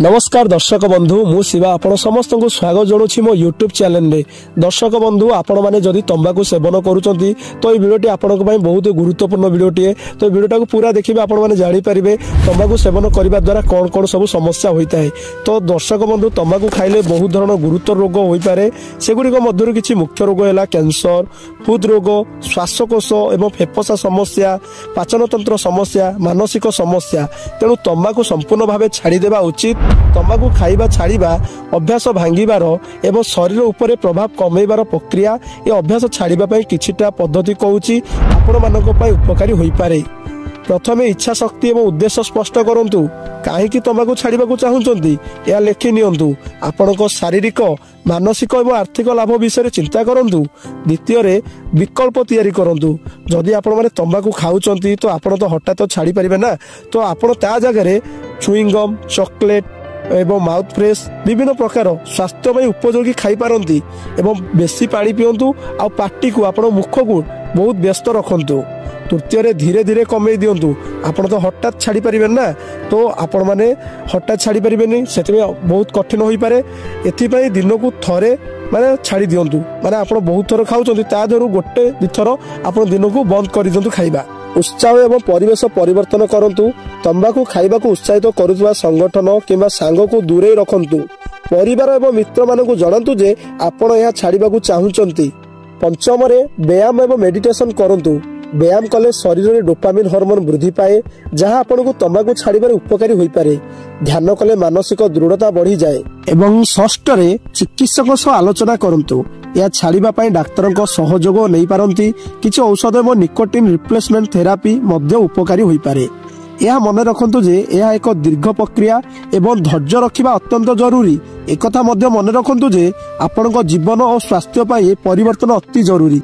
ନମସ୍କାର ଦର୍ଶକ ବନ୍ଧୁ, ମୁଁ ଶିବା, ଆପଣ ସମସ୍ତଙ୍କୁ ସ୍ୱାଗତ ଜଣାଉଛି ମୋ ୟୁଟ୍ୟୁବ୍ ଚ୍ୟାନେଲରେ। ଦର୍ଶକ ବନ୍ଧୁ, ଆପଣମାନେ ଯଦି ତମ୍ବାକୁ ସେବନ କରୁଛନ୍ତି ତ ଏଇ ଭିଡ଼ିଓଟି ଆପଣଙ୍କ ପାଇଁ ବହୁତ ଗୁରୁତ୍ୱପୂର୍ଣ୍ଣ ଭିଡ଼ିଓଟିଏ। ତ ଏଇ ଭିଡ଼ିଓଟାକୁ ପୁରା ଦେଖିବେ, ଆପଣମାନେ ଜାଣିପାରିବେ ତମ୍ବାକୁ ସେବନ କରିବା ଦ୍ୱାରା କ'ଣ କ'ଣ ସବୁ ସମସ୍ୟା ହୋଇଥାଏ। ତ ଦର୍ଶକ ବନ୍ଧୁ, ତମ୍ବାକୁ ଖାଇଲେ ବହୁତ ଧରଣର ଗୁରୁତର ରୋଗ ହୋଇପାରେ। ସେଗୁଡ଼ିକ ମଧ୍ୟରୁ କିଛି ମୁଖ୍ୟ ରୋଗ ହେଲା କ୍ୟାନ୍ସର, ହୃଦରୋଗ, ଶ୍ୱାସକୋଷ ଏବଂ ଫେଫସା ସମସ୍ୟା, ପାଚନତନ୍ତ୍ର ସମସ୍ୟା, ମାନସିକ ସମସ୍ୟା। ତେଣୁ ତମ୍ବାକୁ ସମ୍ପୂର୍ଣ୍ଣ ଭାବେ ଛାଡ଼ିଦେବା ଉଚିତ। ତମ୍ବାକୁ ଖାଇବା ଛାଡ଼ିବା ଅଭ୍ୟାସ ଭାଙ୍ଗିବାର ଏବଂ ଶରୀର ଉପରେ ପ୍ରଭାବ କମେଇବାର ପ୍ରକ୍ରିୟା। ଏ ଅଭ୍ୟାସ ଛାଡ଼ିବା ପାଇଁ କିଛିଟା ପଦ୍ଧତି କହୁଛି, ଆପଣମାନଙ୍କ ପାଇଁ ଉପକାରୀ ହୋଇପାରେ। ପ୍ରଥମେ ଇଚ୍ଛା ଶକ୍ତି ଏବଂ ଉଦ୍ଦେଶ୍ୟ ସ୍ପଷ୍ଟ କରନ୍ତୁ। କାହିଁକି ତମ୍ବାକୁ ଛାଡ଼ିବାକୁ ଚାହୁଁଛନ୍ତି, ଏହା ଲେଖି ନିଅନ୍ତୁ। ଆପଣଙ୍କ ଶାରୀରିକ, ମାନସିକ ଏବଂ ଆର୍ଥିକ ଲାଭ ବିଷୟରେ ଚିନ୍ତା କରନ୍ତୁ। ଦ୍ୱିତୀୟରେ ବିକଳ୍ପ ତିଆରି କରନ୍ତୁ। ଯଦି ଆପଣମାନେ ତମ୍ବାକୁ ଖାଉଛନ୍ତି ତ ଆପଣ ତ ହଠାତ୍ ଛାଡ଼ି ପାରିବେ ନା, ତ ଆପଣ ତା ଜାଗାରେ ଚୁଇଙ୍ଗମ୍, ଚକୋଲେଟ୍ ଏବଂ ମାଉଥ ଫ୍ରେଶ୍, ବିଭିନ୍ନ ପ୍ରକାର ସ୍ୱାସ୍ଥ୍ୟ ପାଇଁ ଉପଯୋଗୀ ଖାଇପାରନ୍ତି। ଏବଂ ବେଶୀ ପାଣି ପିଅନ୍ତୁ ଆଉ ପାଟିକୁ, ଆପଣ ମୁଖକୁ ବହୁତ ବ୍ୟସ୍ତ ରଖନ୍ତୁ। ତୃତୀୟରେ ଧୀରେ ଧୀରେ କମେଇ ଦିଅନ୍ତୁ। ଆପଣ ତ ହଠାତ୍ ଛାଡ଼ି ପାରିବେନି ନା, ତ ଆପଣମାନେ ହଠାତ୍ ଛାଡ଼ି ପାରିବେନି, ସେଥିପାଇଁ ବହୁତ କଠିନ ହୋଇପାରେ। ଏଥିପାଇଁ ଦିନକୁ ଥରେ ମାନେ ଛାଡ଼ି ଦିଅନ୍ତୁ। ମାନେ ଆପଣ ବହୁତ ଥର ଖାଉଛନ୍ତି, ତା ଦେହରୁ ଗୋଟେ ଦୁଇଥର ଆପଣ ଦିନକୁ ବନ୍ଦ କରିଦିଅନ୍ତୁ ଖାଇବା। ଉତ୍ସାହ ଏବଂ ପରିବେଶ ପରିବର୍ତ୍ତନ କରନ୍ତୁ। ତମ୍ବାକୁ ଖାଇବାକୁ ଉତ୍ସାହିତ କରୁଥିବା ସଂଗଠନ କିମ୍ବା ସାଙ୍ଗକୁ ଦୂରେଇ ରଖନ୍ତୁ। ପରିବାର ଏବଂ ମିତ୍ରମାନଙ୍କୁ ଜଣାନ୍ତୁ ଯେ ଆପଣ ଏହା ଛାଡ଼ିବାକୁ ଚାହୁଁଛନ୍ତି। ପଞ୍ଚମରେ ବ୍ୟାୟାମ ଏବଂ ମେଡିଟେସନ କରନ୍ତୁ। ବ୍ୟାୟାମ କଲେ ଶରୀରରେ ଡୋପାମିନ୍ ହରମୋନ ବୃଦ୍ଧି ପାଏ, ଯାହା ଆପଣଙ୍କୁ ତମ୍ବାକୁ ଛାଡ଼ିବାରେ ଉପକାରୀ ହୋଇପାରେ। ଧ୍ୟାନ କଲେ ମାନସିକ ଦୃଢ଼ତା ବଢ଼ିଯାଏ। ଏବଂ ଷଷ୍ଠରେ ଚିକିତ୍ସକ ସହ ଆଲୋଚନା କରନ୍ତୁ। ଏହା ଛାଡ଼ିବା ପାଇଁ ଡାକ୍ତରଙ୍କ ସହଯୋଗ ନେଇପାରନ୍ତି। କିଛି ଔଷଧ ଏବଂ ନିକୋଟିନ୍ ରିପ୍ଲେସମେଣ୍ଟ ଥେରାପି ମଧ୍ୟ ଉପକାରୀ ହୋଇପାରେ। ଏହା ମନେ ରଖନ୍ତୁ ଯେ ଏହା ଏକ ଦୀର୍ଘ ପ୍ରକ୍ରିୟା ଏବଂ ଧୈର୍ଯ୍ୟ ରଖିବା ଅତ୍ୟନ୍ତ ଜରୁରୀ। ଏକଥା ମଧ୍ୟ ମନେ ରଖନ୍ତୁ ଯେ ଆପଣଙ୍କ ଜୀବନ ଓ ସ୍ୱାସ୍ଥ୍ୟ ପାଇଁ ଏ ପରିବର୍ତ୍ତନ ଅତି ଜରୁରୀ।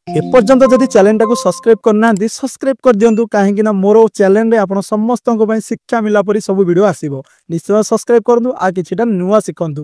ଏପର୍ଯ୍ୟନ୍ତ ଯଦି ଚ୍ୟାନେଲଟାକୁ ସବସ୍କ୍ରାଇବ୍ କରିନାହାନ୍ତି, ସବସ୍କ୍ରାଇବ୍ କରିଦିଅନ୍ତୁ, କାହିଁକି ନା ମୋର ଚ୍ୟାନେଲରେ ଆପଣ ସମସ୍ତଙ୍କ ପାଇଁ ଶିକ୍ଷା ମିଳିଲା ପରି ସବୁ ଭିଡ଼ିଓ ଆସିବ। ନିଶ୍ଚୟ ସବସ୍କ୍ରାଇବ୍ କରନ୍ତୁ ଆଉ କିଛିଟା ନୂଆ ଶିଖନ୍ତୁ।